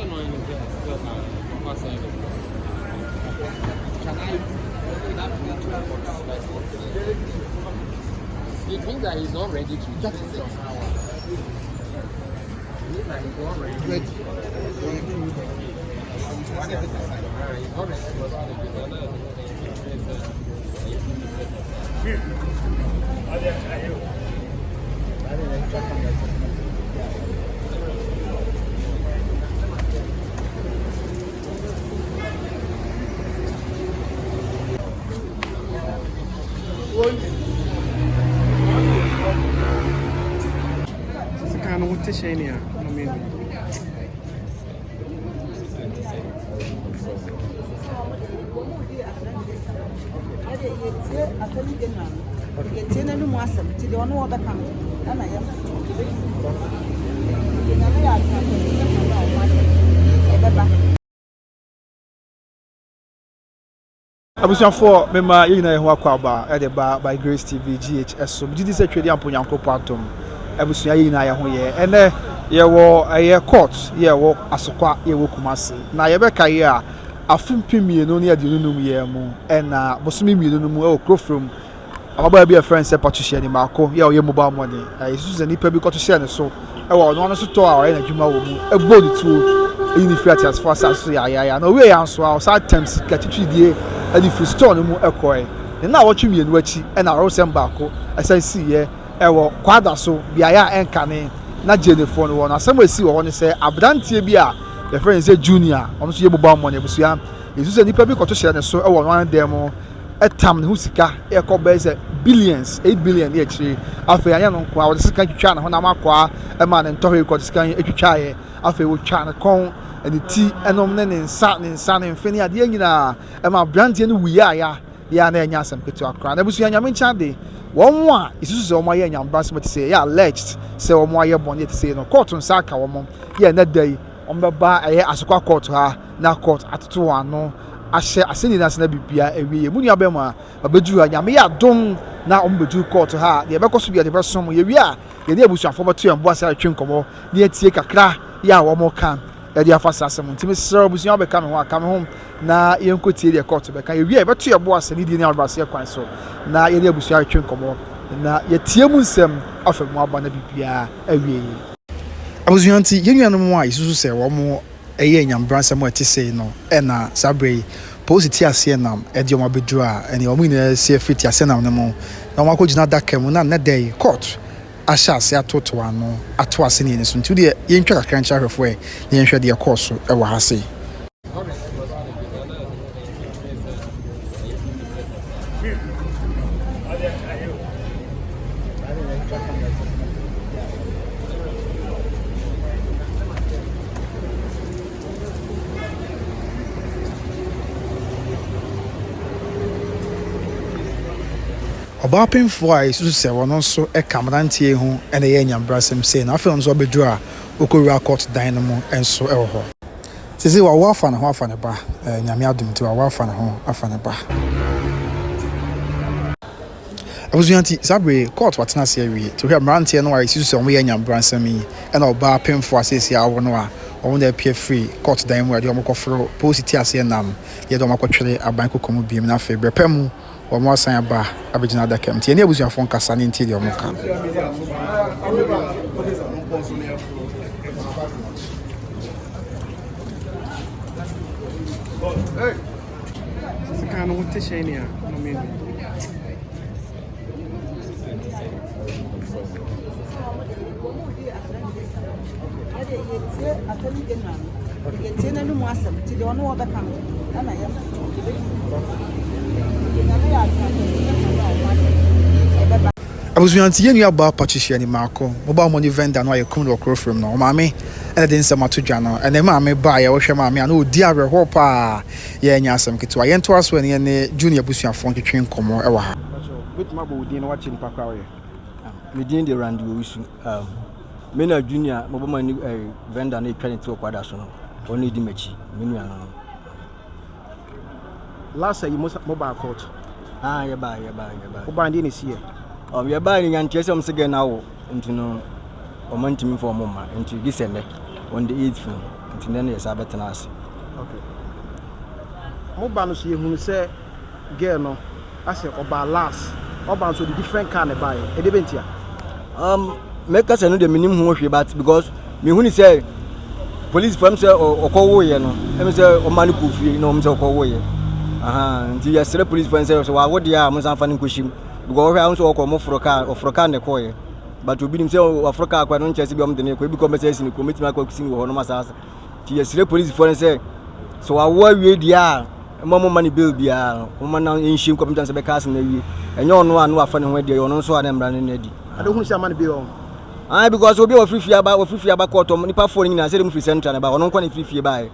It means that he's not ready to do it. Ready. Sika no wote hyɛn nea na menu. Yɛtie n'anom asɛm nti deɛ ɔne wɔbɛka no ɛna yɛ nso yɛbɛtie. Nti Nyame yɛ adom a sɛ ɔno a ɔmo asɛm ɛbɛba. Abusuafoɔ mema yɛn nyinaa yɛn ho akwaaba ɛde ba by Grace TV GH ɛso. Megye di sɛ Twɛdi Ampo Nyankopɔn adom abusua yɛn nyinaa yɛn ho yɛ. Ɛnɛ yɛwɔ ɛyɛ court yɛ ɛwɔ Asokwa yɛ ɛwɔ Kumasi. Na yɛbɛka yi a afe 2025 yɛ mu ɛna bosome mmienu no mu ɛwɔ Kurofrom Ababaawa bi a yɛfrɛ no sɛ Patricia Nimako yi a ɔyɛ mobile money, na yɛsusu sɛ nnipa bi kɔto hyɛɛ ne so wɔ ɔno ano sotɔɔ a ɔyɛ n'adwuma wɔ mu, bɔɔ ne tuo, yi no firi ateasefo asase so yaayaaya. Na ɔwieeɛ ara nso a, ɔsan tɛm sika twitwiridie de firi sotɔɔ no mu kɔe. Ne nnawɔtwe mmienu akyi na awerɛhosɛm baako san siiɛ wɔ Kwadaso, beaeɛ a ɛnkane na Gyenefoɔ no wɔ no. Asɛm a ɛsii wɔ hɔ ne sɛ, aberanteɛ bi a yɛfrɛ no sɛ Junior, ɔno nso yɛ mobile money abusua, yɛsusu sɛ nnipa bi kɔto hyɛɛ ne so wɔ ɔno ara ne dan mu, tam ne ho sika ɛkɔ bɛyɛ sɛ billions, 8 billion ne akyire. Afei anyɛ no nko a, wɔde sekan twitwaa ne honam akwaa ɛmaa ne ntɔhwee kɔ de sekan twitwaeɛ. Afei wɔtwaa ne kɔn, ne ti ɛnom ne ne nsa, ne nsa, ne mfe ne adeɛ nyinaa ɛma aberanteɛ no wuiɛ yɛ a na ɛnyɛ asɛm ketewa koraa. Na abusua Nyame nkyɛn ade, wɔn a yɛsusu sɛ wɔn ayɛ anyambrasɛm ɛte sɛ yɛ alleged sɛ wɔn ayɛ bɔne ɛte sɛ no, kɔɔto nsa aka wɔn yɛ ɛnɛ da yi wɔn bɛba ɛyɛ Asokwa kɔɔto ha na court atoto wɔn ano ahyɛ asɛnni no ase na biribiara awie yɛ. Mo nua bɛrima wabɛduru ha, Nyame yɛ adom na wɔn bɛduru court ha a, deɛ ɛbɛkɔ so biara deɛ ɛbɛsom. Yɛwie a, yɛne abusuafoɔ bɛto yɛn bo ase atwetwe nkɔmmɔ na yɛatie kakra yɛ a wɔn ka de afa saa asɛm ho. Nti mesrɛ wo abusua wobɛka me ho a, ka me ho na yɛnkɔtie deɛ court bɛka. Yɛwie a, yɛbɛto yɛn bo ase ne die ne ahobrɛaseɛ kwan so na yɛne abusua atwetwe nkɔmmɔ na yɛatie mu nsɛm afa mu aba na biribiara awie yie. Abusua nti, yɛn nuanom a yɛsusu sɛ wɔn ɛyɛ anyamebransɛm a ɛte sei no na saa berɛ yi polisi teaseɛnam de wɔn abɛduru a, ɛneɛ wɔn nyinaa asi afiri teaseɛnam no mu na wɔn akɔgyina adaka mu na nnɛ da yi court ahyɛ ase atotow ano ato asɛnnie no so. Nti wodeɛ yɛntwa kakra nkyerɛ ahwɛfoɔ ɛ na yɛnhwɛ deɛ ɛkɔɔ so wɔ ha sei. Ɔbaapemfoɔ a yɛsusu sɛ ɔno nso ka mmeranteɛ yi ho na ɛyɛ anyamebrasɛm sei no, afei ɔno nso abɛduru a ɔkɔwura kɔɔto dan no mu nso wɔ hɔ. Seesei wawo afa ne ho afa ne ba, Nyame adom nti wawo afa ne ho afa ne ba. Abusua nti, saa bere yi, kɔɔto atena ase awie. Nti wohwɛ mmeranteɛ no a yɛsusu sɛ wɔyɛ anyamebransɛm yi ɛna ɔbaa pemfoɔ a seesei awo no a, wɔn na apue afiri kɔɔto dan mu a yɛde wɔn kɔforo polisi teaseɛnam na yɛde wɔn akɔtwere aban koko mu bio na afei berɛ pa mu wɔasan aba abɛgyina adaka mu. Nti yɛne abusuafoɔ nkasa ne ntie deɛ wɔka. Sika no ho te hyɛn nea na menu. Yɛtie n'anom asɛm nti deɛ ɔne wɔbɛka no ɛna yɛ nso yɛbɛtie. Nti Nyame yɛ adom a yɛbɛka ɔmo asɛm ɛbɛba. Abusua nti yɛn nua baa Patricia Animako, mobile money vendor no a yɛkum no wɔ Kurofrom no, ɔmaame na ɛde nsɛm ato dwa no. Ɛnɛ maame baeɛ, wohwɛ maame a na ɔdi awerɛhoɔ paa, yɛnyɛ asɛm ketewa. Yɛntoa so ɛne yɛne Junior abusuafoɔ ntwetwe nkɔmmɔ wɔ ha. Wobɛtumi abɔ wo din na woakyerɛ nipa koraa woyɛ? Me din de Randy Owusu. Um, me na Junior mobile money eh, vendor no atwa ne ti wɔ kwada so no, ɔno edi m'akyi, me nua no no. Last yi mo mo baa court. Ah, yɛbaa, yɛbaa, yɛbaa. Wo baa deɛ na esi yɛ? Um, yɛbaa no nyanteɛ sɛ ɔmo sɛ gɛ na awo, nti no ɔmo ntumi mfa ɔmo mma, nti gye sɛ nnɛ, on the 8th no. Nti nnɛ na yɛsan bɛtena ase. Okay. Mo ba no so yɛhunu sɛ girl no asɛ ɔbaa last ɔba nso ɔde different car na ɛbaeɛ ɛdeɛ bɛ ntia? Mɛka sɛ no deɛ menim ho hwee but because mehunu sɛ police fam sɛ ɔkɔ woeɛ no ɛmi sɛ ɔma no kɔ fie na ɔmo sɛ ɔkɔ woeɛ nti yɛsrɛ police fam sɛ sɛ wawo deɛ a mo nsan fa no nkɔhyɛ mu because ɔhwɛ a nso ɔkɔ ɔmo foro car ɔforo car na ɛkɔɔyɛ but obi nim sɛ waforo car kɔ no nkyɛ sɛ bi ɔmo de ne kɔ ebi kɔ ɔmo sɛ asi ne kɔ ɔmo tumi akɔ si ne wɔ hɔ nom asaase nti yɛsrɛ polisifoɔ no sɛ sɛ wawo awie deɛ a mma ɔmo mma no bail biara no ɔmo ma no nhyɛ mu kɔpem sɛ bɛka asɛm no awie ɛnyɛ ɔno a na wafa ne ho adi ɛyɛ ɔno nso a na mmara no no adi. Ade ohunu sɛ ama no bail ɔho. Ayi because obi a wɔfiri fie aba wɔfiri fie aba kɔɔtɔ ɔmo nipa foɔ no nyinaa sɛ de mo firi central na ba ɔno nko na firi fie baeɛ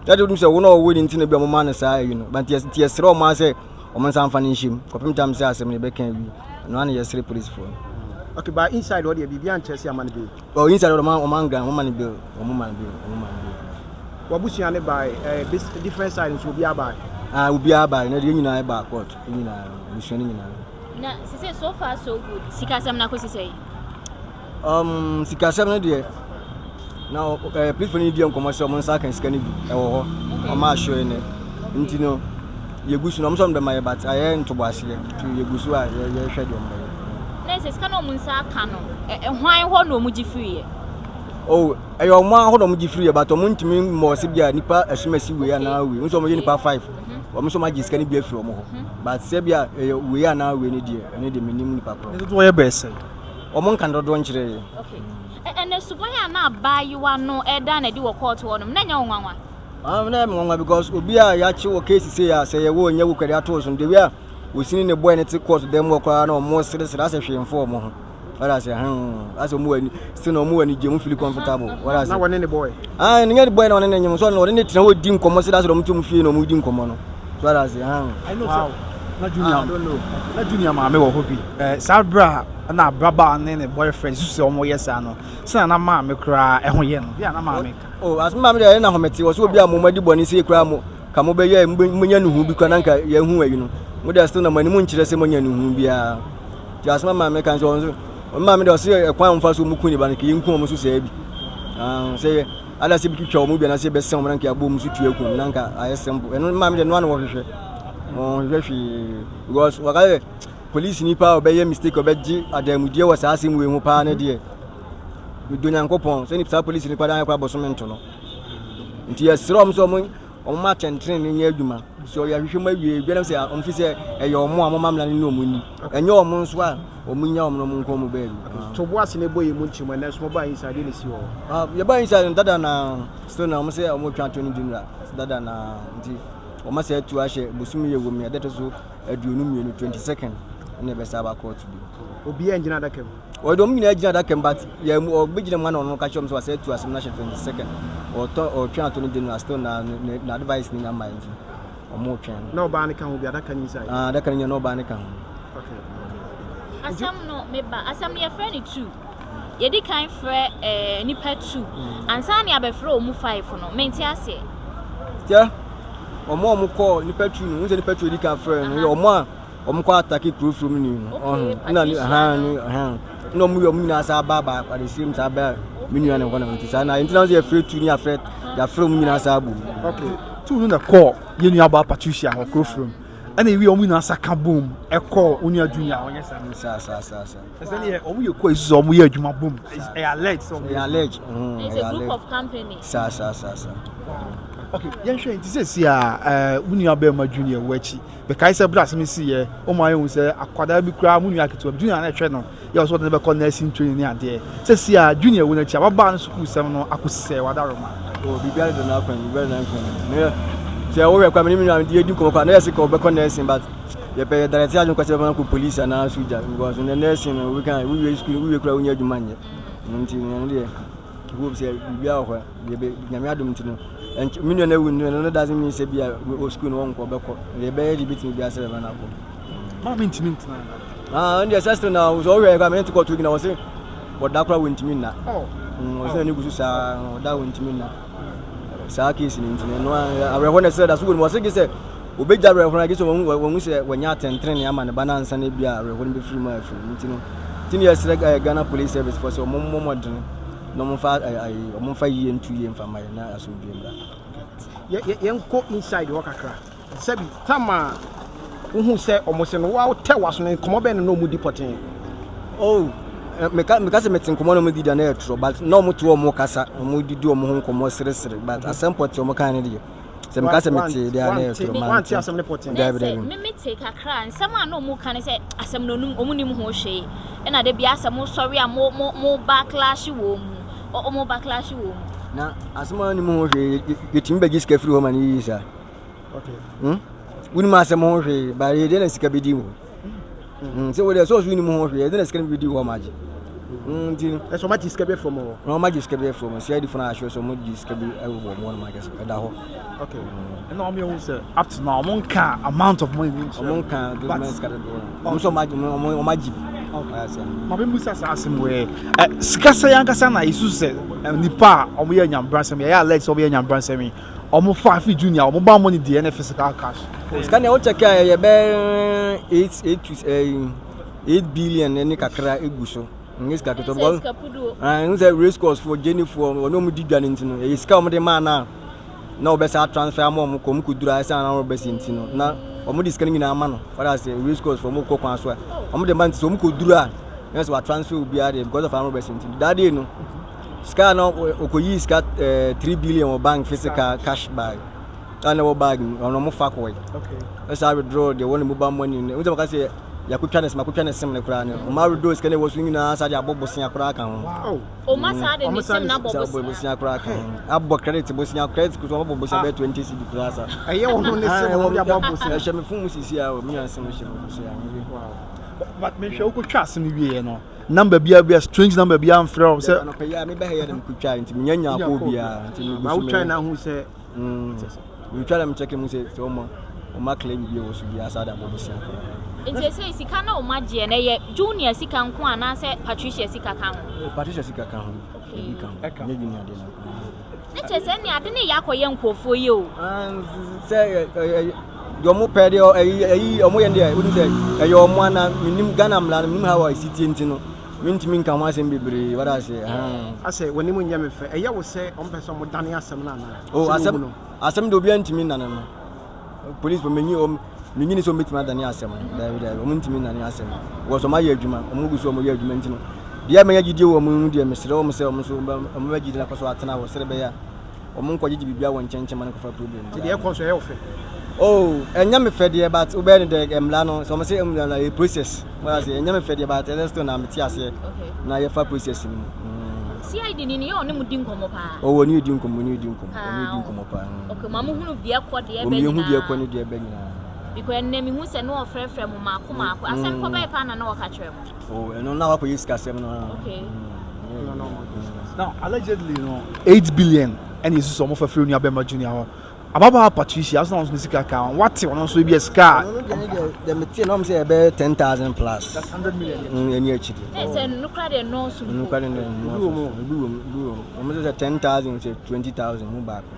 ɛde onim sɛ wo na ɔwɔ ne nti na bi ɔmo ma no saa ayi no but nti yɛsrɛ ɔmo asɛ ɔmo nsa nfa no nhyɛ mu kɔpem tam sɛ asɛm no yɛbɛka awie ɛno ara na yɛsrɛ polisifoɔ no. Okay, but inside hɔ deɛ biribi ankyerɛ sɛ ama no bail. Oh, inside ɔmo ɔmo anga ɔmo ma no bail ɔmo ma no bail ɔmo ma no bail. Wabusua ne bae ɛɛ eh, different side nso obiara bae. Ah, obiara bae na deɛ nyinaa ba court nyinaa abusua no nyinaa. Na sise so far so good sikasɛm no akɔsi sɛn? Sikasɛm no deɛ na ɛɛ eh, polisifo no di nkɔmɔ sɛ wɔn nsa aka sika no bi ɛwɔ hɔ wɔn ahyɛ ne nti no yɛgu so na wɔn nso wɔn bɛma yɛ but ayɛ ntoboaseɛ nti yɛgu so a yɛhwɛ deɛ wɔn bɛyɛ. Na sɛ sika na wɔn nsa aka no hwan hɔ na wɔn gye firi yɛ? Oh, ɛyɛ wɔn ara hɔ na wɔn gye firi yɛ but wɔn ntumi mmɔ ɔse bi a nipa asumasi wei anaa wei nso wɔn yɛ nipa five wɔn nso wɔn agye sika no bi afiri wɔn hɔ but sɛ bi a ɛyɛ wei anaa wei no deɛ ɛno deɛ menim nipa korɔ. Ne dodoɔ yɛ bɛyɛ sɛn? Wɔn nka ne dodoɔ nkyerɛ yɛ. Okay. Ɛnɛ suban a na abaayewa no ɛda no adi wɔ kɔɔto hɔ nom na ɛnyɛ wo nwanwa? Ah, na ɛyɛ me nwanwa because obi a yɛakye wɔ case sei a sɛ yɛwɔ ɔnya wu kɛde ato so no the way a wɔsini ne boy no te court dɛm hɔ koraa na wɔn seresere asɛ hwee mfo wɔn ho. What I say, asɛ wɔn wɔ ani still na wɔn wɔ ani gye wɔn feel comfortable. What I say. Na wɔne ne boy. Ah, ne nyɛ ne boy na wɔne ne nyem so wɔne ne tena hɔ di nkɔmmɔ sɛ dasɛ wɔn te wɔn fie na wɔn di nkɔmmɔ no. So what I say, I know wow. Na junior, na junior maame wɔ hɔ bi. Eh, saa bere a na abrabaa ne ne boyfriend susu sɛ wɔyɛ saa no, sɛ na maame koraa ɛho yɛ no. Bi a na maame ka. Oh, asɛm maame deɛ ɛyɛ na ahomete wɔ so obi a mo madi bɔne sei koraa mo ka mo bɛyɛ mo nya nuhu bi koraa na nka yɛahu ayi no. Mo deɛ still na mo anim nkyerɛ sɛ mo anya nuhu biara. Nti asɛm a maame ka sɛ ɔno nso ɔno maame deɛ ɔsɛ ɛkwan a wɔfa so wɔn ku ne ba no ka yɛnku wɔn so saa bi. Ah, sɛ ada sɛ bi twitwa wɔn bi anaasɛ bɛsɛn wɔn na nka yɛabɔ wɔn so tua ku wɔn na nka ayɛ simple. Ɛno maame deɛ noa na wɔhwehwɛ. Wɔhwehwɛ hwee because wɔka sɛ polisi ni paa ɔbɛyɛ mistake ɔbɛgye adanmudeɛ wɔ saa asɛm wei ho paa ne deɛ medɔ Nyankopɔn sɛ saa polisi ni kora kora bɔsome nto no. Nti yɛsrɛ wɔn sɛ wɔn wɔn ma atɛntrenee nyɛ adwuma. So yɛahwehwɛ mu awie biara sɛ wɔn fi sɛ ɛyɛ wɔn a wɔn amena no ne wɔn ni. Ɛnyɛ wɔn nso a wɔn nya wɔn na wɔn nkɔ wɔn baabi. To bo ase na ɛbɔ yɛn mu nkyɛmu ɛnɛ nso mobaa inside deɛ na ɛsi wɔ hɔ. Yɛbaa inside no dada na still na wɔn sɛ wɔn retwa attorney general dada na nti wɔn asɛ atu ahyɛ bosom yɛ wɔ mu ɛdɛ to so 22, 22nd ɛna ɛbɛsa aba court bi. Obiara ngyina adaka mu. Wɔde wɔn nyinaa gyina adaka mu but yɛn mu ɔbɛgyina mu ana ɔno ka kyerɛ wɔn sɛ wasɛ atu asɛm no ahyɛ 22nd ɔtɔ ɔtwɛn attorney general still na na advice ne nya mmaa nti wɔn retwɛn no. Na ɔbaa no ka ho bi adaka no inside. Ah adaka no nyɛ na ɔbaa no ka ho. Okay. Asɛm no meba asɛm no yɛfrɛ no two yɛdi kan frɛ ɛɛ eh, nipa two ansa na yɛabɛfrɛ wɔn mu five no mente aseɛ. Kyɛ wɔn a wɔn kɔɔ nipa two no n sɛ nipa two yɛdi kan frɛ no yɛ wɔn a. Wɔn kɔ atake kuro from ni no ɔho na ne han ne han na wɔn yɛ wɔn nyinaa saa ba ba adesie mu saa ba me nua ne hɔ na nti saa na nti na wɔn yɛ frɛ tu ne yɛafrɛ yɛafrɛ wɔn nyinaa saa bom. Okay tu no na kɔɔ yɛn nua ba Patricia hɔ kuro from ɛna ewi wɔn nyinaa sa ka bom ɛkɔɔ wɔn nua junior wɔn yɛ saa. Saa saa saa saa. Ɛsɛ ne yɛ wɔn yɛ kɔ esu sɛ wɔn yɛ adwuma bom ɛyɛ alleged sɛ wɔn yɛ alleged. It's a group of company. Saa saa saa saa. Okay yɛn hwɛ nti sɛ si a ɛɛ wɔn nua bɛrima junior wɔ akyi. Mekae sɛ bere a asɛm yi siiɛ, wɔma yɛhu sɛ akwadaa bi koraa, mo nua ketewa bi, Junior na ɛhwɛ no, yɛ ɔsɛ wɔde no bɛkɔ nursing training ne adeɛ. Seesei a Junior wu no akyi, ababaa no sukuusɛm no akɔsi sɛ wadaroma. Oh, biribiara da n'akwan mu, biribiara da n'akwan mu. Me sɛ wohwɛ koraa me ne me nua yɛdi nkɔmmɔ koraa na yɛse ka ɔbɛkɔ nursing but yɛpɛ yɛ direct adwene kɔ sɛ bɛma no kɔ police anaa sogya because ne nursing no we kan wowie school wowie koraa wonya adwuma nyɛ. Nti ɛno deɛ hope sɛ biribiara wɔ hɔ deɛ nyame adom nti no ɛnkyɛ me nua no awu no no doesn't mean sɛ bia wɔ school no wɔnkɔ bɛkɔ deɛ ɛbɛyɛ deɛ bɛtumi biara sɛ bɛma no akɔ. Maame ntumi ntena. Ah, ɛndeɛ sɛ still na sɛ ɔhwɛ kora mene te kɔto gyina wɔ se wɔda kora wɔntumi nna. Ɔsɛ n'ani gu so saa ɔda wɔntumi nna. Saa case no nti no awerɛhɔ na ɛsɛ da so wɔ mu ɔsɛ gye sɛ obɛgya awerɛhɔ no gye sɛ wɔhu sɛ wɔnya atɛntenene ama ne ba no ansa no bi a awerɛhɔ no bɛfiri mu afiri mu nti no nti ne yɛsrɛ Ghana Police Service fɔ sɛ wɔmmɔ mmɔdene. Na ɔmo nfa ayi ɔmo nfa yie ntu yie nfa ma yɛ na asomdwie mmra. Yɛ yɛ yɛnkɔ inside hɔ kakra. Sɛbi tam a wohu sɛ ɔmo se no wo a wotɛ w'aso no nkɔmɔ bɛn na na ɔmo di pɔtee? Oh, meka meka sɛ mete nkɔmɔ na ɔmo di da na ɛyɛ torɔ but na ɔmo te hɔ ɔmo kasa ɔmo didi ɔmo ho nkɔmɔ seresere but asɛm pɔtee ɔmo kan ne deɛ sɛ meka sɛ mete deɛ na ɛyɛ torɔ mante asɛm ne pɔtee. Dabi dabi. Me me te kakra nsɛm a na ɔmo ka ne sɛ asɛm no ɔmo nim ho hwee ɛna da bi asɛ mo sɔre a mo mo mo backlash wɔ mu ɔmo backlash wɔ mu. Na asɛm a ɔnim ho hwee yɛtumi bɛgye sika firi hɔ ma no yiyi saa. Okay. Hmm? Wonim asɛm ho hwee ba yɛdeɛ na sika bɛdi hɔ. Hmm, sɛ wodeɛ sɛ ɔso wonim ho hwee yɛde na sika no bɛdi hɔ ma agye. Hmm, nti no. Ɛsɛ ɔma gye sika bi afiri ɔmo hɔ. Na ɔma gye sika bi afiri ɔmo. CID fo no ahyɛ sɛ ɔmo gye sika bi wɔ ɔmo hɔ nom akɛse ɛda hɔ. Okay. Ɛna ɔmo yɛ hu sɛ up to now ɔmo nka amount of money ni nkyerɛ. Ɔmo nka dodoɔ sika dodoɔ no. Ɔmo sɛ ɔmo agye ɔmo agye bi. Ma me mmusa saa asɛm wei ɛ, sika sɛn ankasa na yesusu sɛ nnipa a wɔyɛ anyamebransɛm yi, ɛyɛ alleged sɛ wɔyɛ anyamebransɛm yi, wɔfa fi junior, wɔn bammɔ ne deɛ ne physical cash? Sika nea wo check a ɛyɛ bɛyɛ 8 8 to 8 billion ne kakra egu so. Nyɛ sika ketewa because ɛn sɛ race course foɔ Jenny foɔ wɔne wɔn di dwa no nti no ɛyɛ sika wɔn de maa na na wɔbɛsa transfer ama wɔn kɔ wɔn kɔduru ayɛ sɛ ana wɔbɛsi nti no na wɔn de sika no nyinaa ama no wɔde ase race course fo wɔn kɔ kwan so a wɔn de ma nti sɛ wɔn kɔduru a na sɛ wɔatransfer obiara deɛ because of ana wɔbɛsi nti that day no sika na ɔkɔyi sika 3 billion wɔ bank physical cash bag a na ɛwɔ bag mu ɔno wɔn fa kɔɛ ɛsɛ withdraw deɛ wɔn ne mobile money no wɔn sɛ wɔka sɛ yɛakotwa ne sem akotwa ne sem no koraa no wɔn awithdraw sika no ɛwɔ so nyinaa sa de abɔ bosea koraa ka ho. Oma saa de ne sim na bɔ bosea. Bosea koraa ka ho. Abɔ credit bosea credit koso wɔn bɔ bosea bɛyɛ 20 cedi koraa sa. Ɛyɛ wɔn ne sim wɔn de abɔ bosea. Ɛhyɛ me fon mu sisi a wɔn nyinaa sim hyɛ me bosea. But mehwɛ wokɔ twa ase no wie yɛ no number bia bia strange number bia mfrɛ wɔn sɛ. Anɔpɛ yi a mebɛhɛ yɛ na mekotwa nti menya nya kɔ biara nti megu so. Ma wotwa na hu sɛ. Metwa na mekyɛke mu sɛ sɛ wɔn wɔn akla biribi wɔ so biara saa de abɔ bosea koraa. Nti ɛsɛ sika na wɔn agyeɛ no ɛyɛ Junior sika nko anaasɛ Patricia sika ka ho? Oh, Patricia sika ka ho. Ebi ka ho. Ɛnyɛ Junior deɛ no nko. Ne kyerɛ sɛ ɛne ade ne yɛ akɔyɛ nkurɔfoɔ yi o. Sɛ deɛ ɔmo pɛ deɛ ɛyi ɛyi ɔmo yɛ deɛ wonim sɛ ɛyɛ ɔmo ana menim Ghana mmara no menim how a ɛsi tie nti no mentumi nka ho asɛm bebree wada ase. Asɛ w'anim nyɛ me fɛ ɛyɛ wo sɛ ɔmo pɛ sɛ ɔmo dane asɛm no anaa? Oh, asɛm asɛm de obiara ntumi nnane no. Police fo menyi wɔn menyi ni sɛ wɔn betumi adane asɛm no. Daabi daabi wɔn ntumi nnane asɛm no. Wɔsɔ wɔn ayɛ adwuma wɔn gu so wɔn yɛ adwuma nti no. Deɛ mɛnya gyidie wɔ wɔn mu deɛ mesrɛ wɔn sɛ wɔn nso wɔn bɛ gyidie na kɔ so atena hɔ sɛdeɛ ɛbɛyɛ a wɔn nkɔgyegye biribiara wɔ nkyɛnkyɛn ma no nkɔfa problem. Nti deɛ ɛkɔ so ɛyɛ wo fɛ? Oh, ɛnyɛ me fɛ deɛ but wobɛyɛ no dɛ mmara no sɛ wɔn sɛ mmara no ɛyɛ process. Wɔn ase ɛnyɛ me fɛ deɛ but ɛsɛ still na mete aseɛ na yɛfa process no mu. CID ni ni yɛ ɔne mo di nkɔmɔ paa. Ɔwɔ ne di nkɔmɔ ne di nkɔmɔ ɔne di nkɔmɔ paa. Okay, ma mo hunu deɛ kɔ deɛ bɛ nyinaa. Wɔn deɛ kɔ ne deɛ bɛ nyinaa. Because ɛnna mi hu sɛ ne ɔfrɛfrɛ mo maako maako asɛm kɔ bɛyɛ paa na na ɔka kyerɛ mo. Oh, ɛno na wakɔ yɛ sikasɛm no. Okay. Now allegedly no 8 billion ɛna esusu ɔmo fɛ firi onua bɛma junior hɔ. Ababaawa Patricia nso na ɔno nso ne sika ka ho. Wate ɔno nso ebi sika a. Ɔno deɛ ne deɛ deɛ mete na ɔmo sɛ ɛbɛyɛ 10,000 plus. That's 100 million. Ɛni akyiri. Ɛ sɛ nukura deɛ nɔɔso mpo. Nukura deɛ nɔɔso. Ebi wɔ mu ebi wɔ mu. Ɔmo sɛ 10,000 sɛ 20,000 mu baako.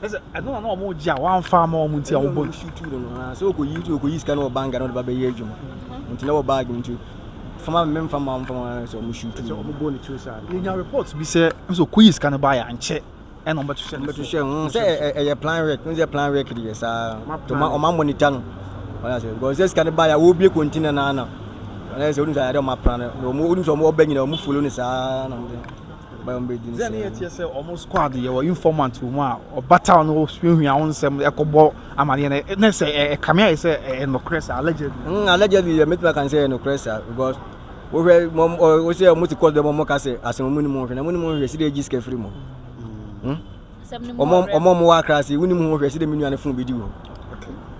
Ɛsɛ ɛno na na ɔmo gye a wɔamfa ama ɔmo nti a ɔmo bɔ. Ɔmo shoot no no sɛ ɔkɔ yi ɔkɔ yi sika no wɔ bank na ɔde ba bɛyɛ adwuma. Nti na wɔ bag nti fama me mfa ma mfa ma sɛ ɔmo shoot no. Sɛ ɔmo bɔ ne tuo saa. Yɛnya report bi sɛ nso ɔkɔ yi sika no ba yɛ ankyɛ. Ɛna ɔmo bɛto hyɛ ne so. Ɔmo bɛto hyɛ ho sɛ ɛyɛ plan work n sɛ plan work deɛ saa ɔmo ɔmo monitor no ɔmo sɛ because sɛ sika no ba yɛ a wɔbie container na ana ɔmo sɛ ɔmo sɛ ayɛ ɔmo aplan no ɔmo ɔmo sɛ ɔmo ɔbɛ nyina ɔmo follow no saa na ɔmo de ba ɔmo bɛ di ne sɛ. Ne yɛ teɛ sɛ ɔmo squad yɛ wɔ informant wɔ mu a ɔbata ɔno suahua ho nsɛm ɛkɔbɔ amaneɛ no ne sɛ ɛkame ayɛ sɛ ɛyɛ nokorɛ saa allegedly. Allegedly yɛ mɛtumi aka sɛ ɛyɛ nokorɛ saa because wohwɛ mɔ ɔ wosɛ ɔmo te kɔs dɛ ɔmo ka sɛ asɛm ɔmo nim ho hwɛ na ɔmo nim ho hwɛ si dɛ egye sika firi mu ɔmo ɔmo ɔmo wɔ akra ase wonim ho hwɛ si dɛ me nua ne fon bi di hɔ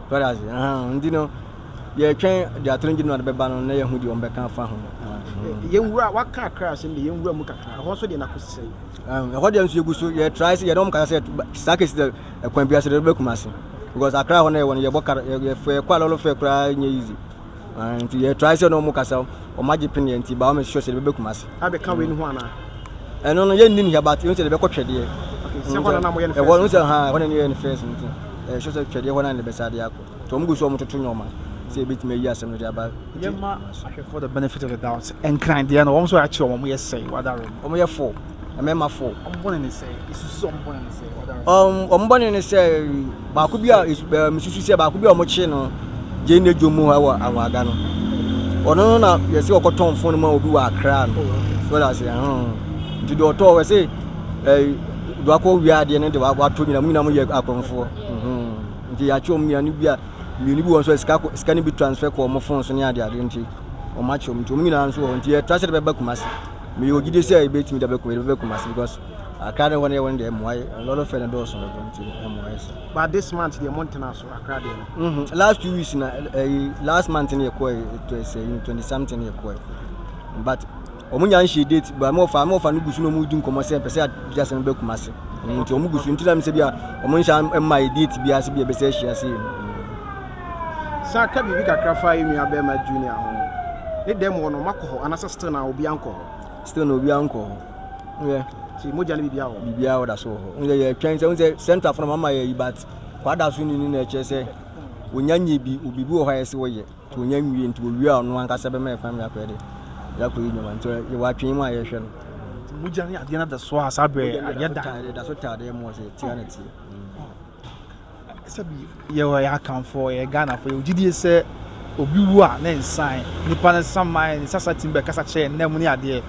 fɛrɛ ase nti no yɛtwɛn de atoro ngye no ade bɛba no na yɛhu deɛ ɔmo bɛka afa ho. Yɛnwura waka akra asɛm de yɛnwura mu kakra ɛhɔ nso deɛ n'akosi sɛn. Ɛhɔ deɛ nso yɛgu so yɛ try sɛ yɛne ɔmo kasa sɛ saa kesi dɛ ɛkwan bi ase deɛ ɛbɛkum ase because akra hɔ no yɛwɔ no yɛbɔ kar yɛfɛ kɔ alɔlɔ fɛ koraa nyɛ easy. Nti yɛ try sɛ na ɔmo kasa ɔmo agye pene yɛ nti ba ɔmo sure sɛ de bɛbɛ Kumasi. Abɛka wei no ho anaa? Ɛno no yɛ nnim hia but yɛn sɛ de bɛkɔ twɛdeɛ. Okay, sɛ hɔ na na mo yɛ no first. Ɛhɔ no sɛ ha ɛhɔ na yɛ no first nti ɛyɛ sure sɛ twɛdeɛ hɔ na ne bɛsa de akɔ. Nti ɔmo gu so ɔmo toto nneɛma sɛ ebetumi ayi asɛm no de aba. Yɛma ahwɛfoɔ the benefit of the doubt. Nkran deɛ no wɔn nso yɛakyerɛ wɔn wɔn yɛ sɛn wada room. Wɔn yɛ four. Mmarima fo. Wɔn bɔne ne sɛ, esusu sɛ wɔn bɔne ne sɛ, ɔda. Wɔn bɔne ne sɛ baako bi a mesusu sɛ baako bi a wɔkye no gye ne dwom mu hɔ wɔ Anwaga no. Ɔno no na yɛsɛ ɔkɔtɔn fon ma obi wɔ Accra no. So ɔda ase ɛho. Nti deɛ ɔtɔɔ wɔ sɛ ɛɛ deɛ wakɔ wia adeɛ no de watɔ nyina mu nyina mo yɛ akɔnfoɔ. Nti yɛakye wɔn nyina no bi a mmienu bi wɔ nso sika sika no bi transfer kɔ wɔn fon so ne adeade nti wɔn akye wɔn nti wɔn nyinaa nso wɔ hɔ nti yɛtra sɛ de bɛba Kumasi. Meyɛ ogyidie sɛ yɛbɛtumi de bɛkɔ yɛde bɛba Kumasi because Accra ne hɔ no yɛ wɔn deɛ mmoa yɛ lɔre fɛ no dɔɔso dodo nti mmoa yɛ saa. But this month deɛ mo ntena so Accra deɛ no. Mm -hmm. Last 2 weeks na ɛyi eh, last month ne yɛkɔɛ it was eh, 20 something yɛkɔɛ but wɔn nya nhyɛ date but mo fa mo fa no gu so na wɔn di nkɔmɔ sɛ mpɛ sɛ adi asɛm bɛ Kumasi nti wɔn gu so nti na mi sɛ bi a wɔn nhyɛ mma yɛ date bi ase bi a ɛbɛsɛ ahyia se. Sa ka biribi kakra fa yɛn nua bɛrima Junior ho. Ne dɛm wɔ no, moakɔ hɔ anaasɛ still na obiara nkɔ hɔ? Still na obiara nkɔ hɔ. Yeah. Ti mogya no biribiara wɔ hɔ? Biribiara ɔda so wɔ hɔ. N yɛ twɛn sɛ n sɛ central fo na mama yɛ yi but kwada so ni ni na ɛkyerɛ sɛ onya nye bi obi bi wɔ hɔ a yɛsɛ wɔyɛ nti onya nwie nti owie a ɔno ankasa bɛma yɛ kwan mi akɔyɛ de yɛakɔ yi nnwuma nti yɛwɔ atwɛn mu a yɛhwɛ no. Mogya ne adeɛ no da so a saa berɛ anyɛ da. Da so taadeɛ mu ɔsɛ tia na tie. Sɛbi yɛwɔ yɛ Akanfoɔ, yɛyɛ Ghanafoɔ, yɛwɔ gyidie sɛ obi wu a ne nsan, nipa no saman, ne sasa tumi bɛkasa kyerɛ yɛn nna mu ne adeɛ.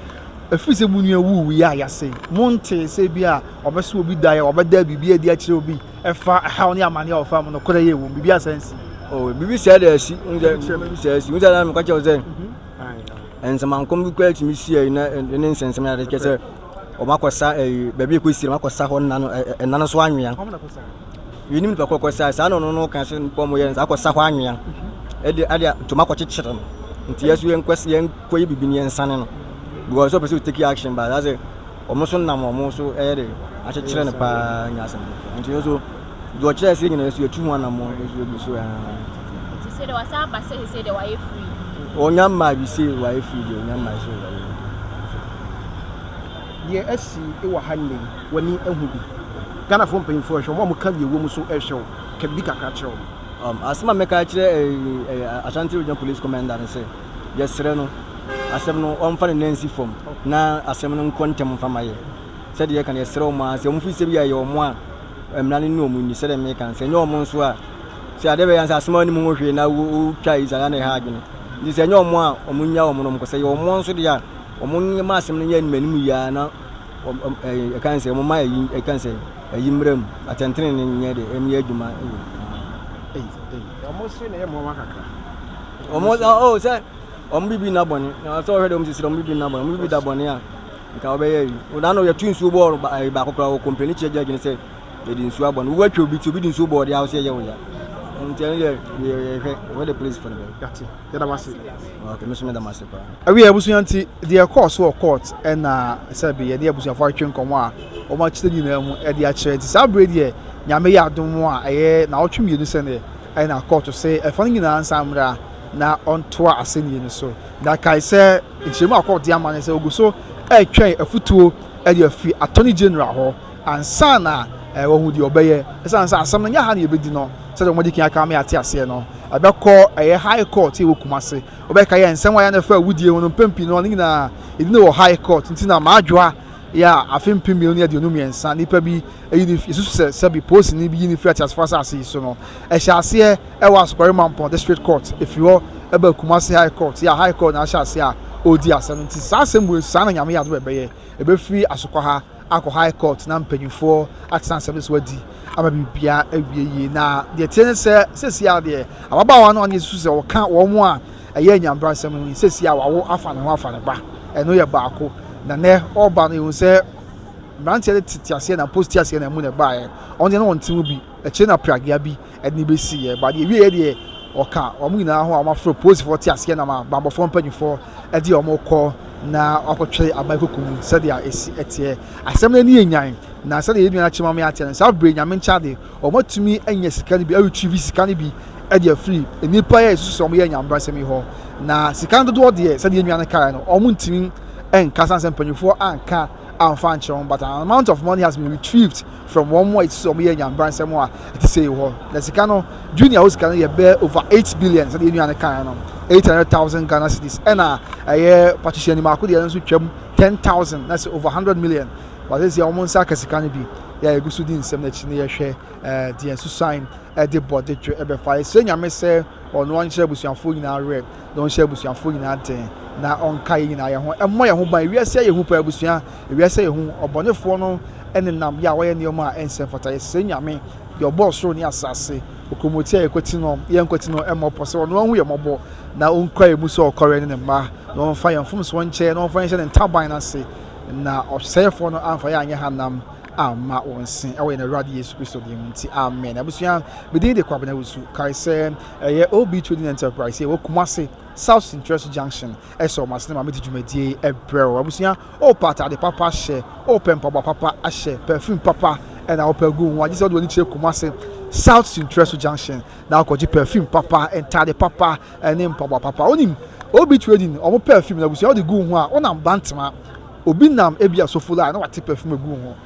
Ɛfiri sɛ mo nua wuwuiɛ a yɛase, montee sɛ bi a ɔbɛso obi daeɛ, ɔbɛda biribi adi akyerɛ obi ɛfa ɛhaw ne amaneɛ a ɔfa mu, nokorɛ yɛ ɛwom, biribi asan nsi. Oh, biribi sɛɛ de asi, biribi sɛɛ asi. Wosɛ na meka kyerɛ wo sɛ nsɛmankɔm bi koraa tumi si ayi na ne nsɛnsɛm na ade kyerɛ sɛ wɔn akɔsa ɛyi baabi ekɔ si wɔn akɔsa hɔ nna no ɛnna no so anwea yɛnim nipa kɔ kɔsa saa na ɔno no ka sɛ nipa wɔn yɛ no saa akɔsa hɔ anwea ɛde ɛde ntoma akɔkyekyere no nti yɛ so yɛn kɔ yɛn kɔ yɛ bibi ne yɛn nsane no because ɔpɛ sɛ o take action ba saa sɛ wɔn nso nam wɔn so ɛyɛ de akyekyere no paa nyɛ asɛm ketewa nti yɛ so deɛ ɔkyerɛ sɛ nyina yɛ so yɛtu ho anammɔn yɛ so yɛgu so ɛɛ. Nti sɛ deɛ wasan aba sɛ sɛ deɛ wayɛ free. Ɔnya mmaa bi sɛ wayɛ free deɛ ɔnya mmaa sɛ wayɛ. Deɛ asi wɔ ha nnɛ yi, w'ani ahu bi? Ghanafoɔ mpanyinfoɔ rehwɛ wo, wɔn a wɔka deɛ ɛwɔ mu nso rehwɛ wo. Ka biribi kakra kyerɛ wɔn. Asɛm a mɛka akyerɛ Ashanti Regional Police Commander ne sɛ, yɛsrɛ no, asɛm no ɔmfa ne nan nsi fam na asɛm no nkɔ ntɛm mfa ma yɛ. Sɛdeɛ yɛka no, yɛsrɛ wɔn ara sɛ wɔfiri sɛ bi a ɛyɛ wɔn a mmara no ne wɔn nni, sɛdeɛ meka no, sɛ ɛnyɛ wɔn nso a, sɛ adeɛ bɛyɛ sɛ asɛm a wonim ho hwee na wotwa yi saa na ɛha adwene. Nti sɛ ɛnyɛ wɔn a, wɔn nnya wɔn na wɔnkɔ. Sɛ ɛyɛ wɔn nso deɛ a, wɔn mma asɛm no nyɛ anim anim yi ara na ɛka sɛ wɔn mma ɛyi ɛka sɛ ɛyi mmra mu atɛntene nyɛ de ɛnyɛ adwuma wɔ mu. Wɔn se na ɛyɛ mmoawa kakra. Wɔn oh sɛ wɔn bibi na bɔne na sɛ ɔhwɛ de wɔn sisi wɔn bibi na bɔne wɔn bibi da bɔne a nka wɔbɛyɛ yi. Wɔdan no yɛtu nsuo bɔɔl baako koraa wɔ kɔmpani kyerɛ gyagye ne sɛ yɛde nsuo abɔ no wowatwa obi ti obi de nsuo bɔɔ deɛ a wosɛ yɛ wo ya nti ɛno deɛ yɛhwɛ yɛhwɛ the police fo no bɛyɛ. Yate yɛda mo ase. Ok me nso meda mo ase paa. Awiei abusua nti deɛ ɛkɔɔ so wɔ court ɛna sɛbe yɛne abusuafoɔ atwetwe nkɔmmɔ a wɔn akyerɛ nyinaa mu de akyerɛ nti saa berɛ deɛ Nyame yɛ adom a ɛyɛ naawɔtwe mmienu sɛdeɛ ɛna court se ɛfa no nyinaa nsan mmra na ɔntoa asɛnnie no so na kae sɛ nkyerɛmu a court de ama ne sɛ ɔgu so ɛretwɛn afutuo de afiri Attorney General hɔ ansa na wahu deɛ ɔbɛyɛ. Ɛsiane sɛ asɛm no nyɛ ha na yɛbɛdi no, sɛdeɛ wɔadi kan aka ama yɛate aseɛ no, ɛbɛkɔ ɛyɛ High Court a ɛwɔ Kumase. Wobɛka yɛ nsɛm a yɛ na ɛfa awudie ho no, mpɛn pii no ne nyinaa yɛdi no wɔ High Court. Nti na Maadwoa yɛ a afe 2023 nnipa bi yi no, yɛsusu sɛ sɛbi polisini bi yi no firi ateasefoɔ asase yi so no, ɛhyɛ aseɛ ɛwɔ Asokore Mampong District Court, ɛfiri hɔ ɛba Kumase High Court, yɛ a High Court na ahyɛ aseɛ a ɔredi asɛm no. Nti saa asɛm wei nso saa na Nyame yɛ adom a ɛbɛyɛ, ɛbɛfiri Asokwa ha akɔ high court na mpanyinfoɔ atena asɛm no so adi ama biribiara awie yie. Na deɛ ɛteɛ ne sɛ seesei ara deɛ ababaawa no a na yɛsusu sɛ ɔka wɔn a ɛyɛ anyabrasɛm no yi seesei a wawo afa ne ho afa ne ba ɛno yɛ baako. Na nɛ ɔreba no yɛhu sɛ mmeranteɛ no tete aseɛ na post aseɛ na mu na ɛbaeɛ. Ɔno deɛ na ɔnte mu bi akyire na pragea bi ɛde no bɛsiiɛ. But deɛ ɛwieɛ deɛ ɔka wɔn nyinaa ho a wɔafrɛ polisifoɔ te aseɛ nam a bammɔfoɔ mpanimfoɔ de wɔn rekɔ na wɔakɔtwe aban koko mu sɛdeɛ ɛsi teɛ. Asɛm no ani yɛ nyan, na sɛdeɛ yɛn nua no akyerɛ mu ama yɛate no, saa berɛ yi Nyame nkyɛn ade, wɔatumi anya sika no bi, aretrieve sika no bi de afiri nnipa yi a yɛsusu sɛ wɔyɛ anyamebrasɛm yi hɔ. Na sika no dodoɔ deɛ, sɛdeɛ yɛn nua no kaeɛ no, wɔntumi nka sane sɛ mpanimfoɔ anka amfa ankyerɛ wɔn, but an amount of money has been retrieved from wɔn a yɛsusu sɛ wɔyɛ anyamebrasɛm a ɛte sɛ yi hɔ. Na sika no, Junior hɔ sika no yɛ bɛyɛ over 8 billion sɛdeɛ yɛn nua no kaeɛ no, 800,000 Ghana cedis, ɛna ɛyɛ Patricia Nimako deɛ no nso twam 10,000, na sɛ over 100 million. But seesei wɔn nsa aka sika no bi yɛ a yɛgu so di nsɛm no akyi na yɛhwɛ eh, deɛ nsusuan de bɔ de dwe ɛbɛfa. Yɛsrɛ Nyame sɛ ɔno ɔnkyerɛ abusuafoɔ nyinaa werɛ na ɔnhyɛ abusuafoɔ nyinaa den na ɔnka yɛn nyinaa yɛn ho ɛmmɔ yɛn ho ban. Ewiase ayɛ hu paa abusua, ewiase ayɛ hu. Ɔbɔnefoɔ no nenam yɛ a wɔyɛ nneɛma a ɛnsɛ mfata. Yɛsrɛ Nyame deɛ ɔbɔɔ soro ne asase, okuromoti a yɛkwati no, yɛnkwati no mmɔ pɔ sɛ ɔno ahu yɛn mmɔbɔ na ɔnkura yɛn mu sɛ ɔkɔre ne ne mma na ɔmfa yɛn mfomsoɔ nkyɛ na ɔmfa yɛn nhyɛ ne ntaban no ase na ɔsɛefoɔ no amfa yɛn anyɛ hanam amma wɔn se ɛwɔ yɛn Awurade Yesu Kristo din mu nti, amen. Abusua, me din de Kwabena Wusu. Kae sɛ ɛyɛ OB Trading Enterprise ɛwɔ Kumasi South Sintrɛso Junction ɛsɛ wɔn asene ma mede dwumadie yi ɛbrɛ wo. Abusua, wopɛ atade papa ahyɛ, wopɛ mpaboa papa ahyɛ, perfume papa ɛna wopɛ agu wo ho a, gye sɛ wode w'ani kyerɛ Kumasi South Sintrɛso Junction na wokɔgye perfume papa, ntade papa ɛne mpaboa papa. Wonim OB Trading, wɔn perfume na abusua wode gu wo ho a, wonam Bantama. Obi nam ebia Sofola a na wate perfume agu wo ho.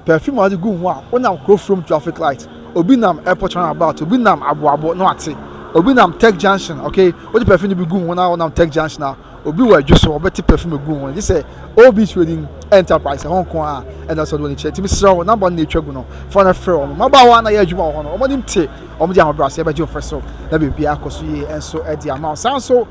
Perfume a ɔde gu wo ho a, wonam Kurofurom traffic light, obi nam airport roundabout, obi nam Aboabo na wate. Obi nam Tech Junction, okay, wode perfume no bi gu wo ho na wonam Tech Junction a, obi wɔ Adwo so, ɔbɛte perfume agu wo ho. Gye sɛ OB Trading Enterprise, ɛhɔ nko ara ɛna sɛ ɔde w'ani kyerɛ. Nti mesrɛ wo, number no na etwa gu no, fa na frɛ wɔn. Mmabaawa na yɛ adwuma wɔ hɔ no, wɔn anim te, wɔn de ahobrɛaseɛ bɛgye wo fɛ so na biribiara akɔ so yie nso de ama wo. Saa nso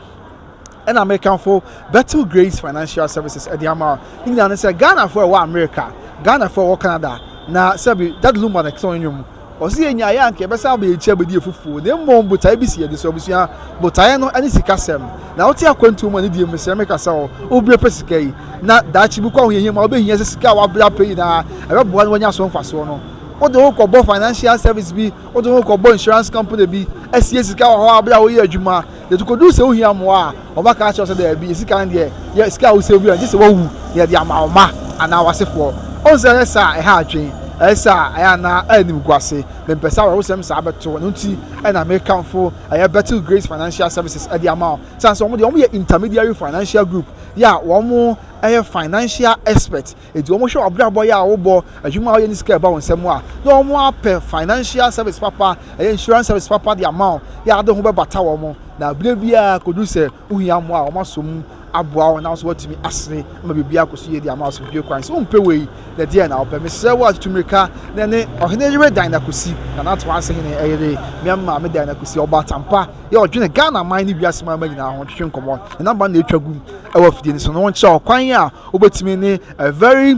ɛna mekamfo Bethel Grace Financial Services ɛde ama ne nyinaa ne sɛ Ghanafoɔ a ɛwɔ America, Ghanafoɔ a ɛwɔ Canada na sɛbi Daddy Lumba na ɛtɔn nnwom ɔsi yɛ nyaayɛ anka yɛbɛsan aba yɛn akyi abɛdi afufuo na mmom botaeɛ bi si yɛde so abusua botaeɛ no ɛne sikasɛm na wote akwantuo mu a ne deɛ mesrɛ meka sɛ wo wobrɛ pɛ sika yi na daakye bi kɔ ahohiahia mu a wobɛhia sɛ sika a wabrɛ apɛ nyinaa ɛbɛboa na wanya so mfasoɔ no wode wo kɔbɔ financial service bi wode wo kɔbɔ insurance company bi asie sika wɔ hɔ a berɛ a woyɛ adwuma Yɛde kodu sɛ wohia mmoa a, wɔbɛka akyerɛ wo sɛ daabi, sika no deɛ, yɛ sika a wo save no, gye sɛ woawu na yɛde ama wo mma anaa w'asefoɔ. Wohu sɛ ɛyɛ saa a, ɛha adwene. Ɛyɛ saa a, ɛyɛ a na animguase. Mempɛ sɛ awerɛhosɛm saa bɛto wo. Ɛno nti na mekamfo ɛyɛ Bethel Grace Financial Services de ama wo. Sane sɛ wɔn deɛ, wɔyɛ intermediary financial group yɛ a wɔyɛ financial expert. Enti wɔhwɛ w'abrabɔ yɛ a wobɔ, adwuma a woyɛ ne sika a ɛba wo nsam a, na wɔapɛ financial service papa, ɛyɛ insurance service papa de ama wo, yɛ a wode ho bɛbata wɔn, na berɛ biara kɔduru sɛ wohia mmoa a, wɔasɔ mu aboa wo na wo nso woatumi asere ama biribiara akɔ so yie de ama wo asomdwoeɛ kwan. Sɛ wompɛ wei, na deɛn na wopɛ? Mesrɛ wo a tutu mmirika na ɛne ɔhene yere Dinah Kusi, Nana Atoase hene yere, me maame Dinah Kusi, ɔbaatan pa, yɛ ɔdwene Ghana man ne wiase man nyinaa ho twetwe nkɔmmɔ. Ne namba na ɛtwa gu wɔ afidie no so no, wɔnkyerɛ ɔkwan a wobɛtumi ne a very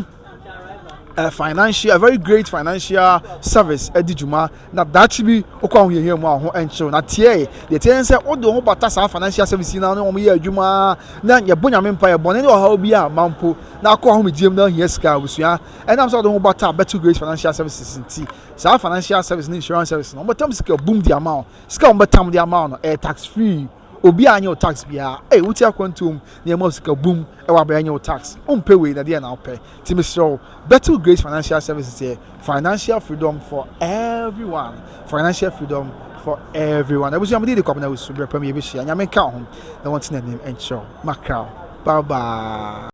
a financial a very great financial service adi dwuma na daakye bi wokɔ ahohiahia mu a ho nkyerɛw na tiɛ deɛ tiɛ ne sɛ wode wo ho bata saa financial service yi na ne wɔn yɛ adwuma na yɛbɔ nyame mpa yɛ bɔne ne ɔhaw bi a ma mpo na akɔ ahomegyeɛ mu na ahia sika abusua ɛnam sɛ wode ho bata Better Grace Financial Services nti saa financial service ne insurance service no wɔbɛtam sika bum de ama wo sika wɔn bɛtam de ama wo no ɛyɛ tax free. Obi a anyɛ wo tax biara, ei wote akwantuo mu na yɛma wo sika bum wɔ abɛ anyɛ wo tax, wompɛ wei na deɛn na wopɛ? Nti mesrɛ wo, Bethel Grace Financial Services yɛ financial freedom for everyone, financial freedom for everyone. Abusua mede de Kwabena Wusu, berɛ pa mu yɛbɛhyia, Nyame nka wo ho na wɔnte n'anim nkyerɛ wo, makra wo, bye bye.